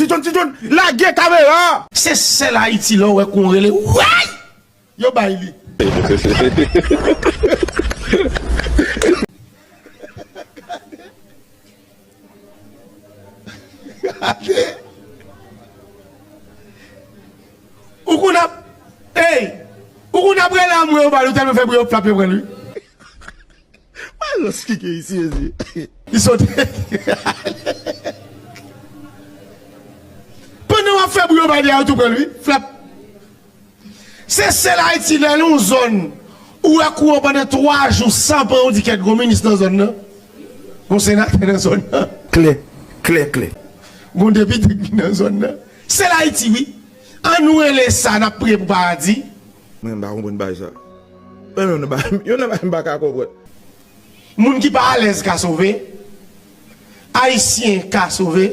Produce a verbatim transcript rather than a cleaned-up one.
Titoun, Titoun, lage kamera! Se sèl Ayiti lè w wè kou w rele, way! Yo bay li. Ou konn ap, ey, ou konn ap rele anmwe yo ba li, ou tèlman fè bri yo flap yo pran li. Mwen lòs kike isi, ezi. Li sote. Pandan w ap fè bri yo ba li a, yo tou pran li, flap. Se sèl Ayiti lè l yon zòn, ou wè kou an pandan twa jou san pran, ou di kèt gon minis nan zòn nan. Gon senatè nan zòn nan. Klè, klè, klè. Gon depite ki nan zòn nan. Sèl Ayiti, wi. An nou rele sa n ap priye pou paradi. Mwen m pa konprann bagay sa. Mwen menm nan bagay, yo nan bagay m pa ka konprann. Moun ki pa alèz ka sove. Ayisyen ka sove.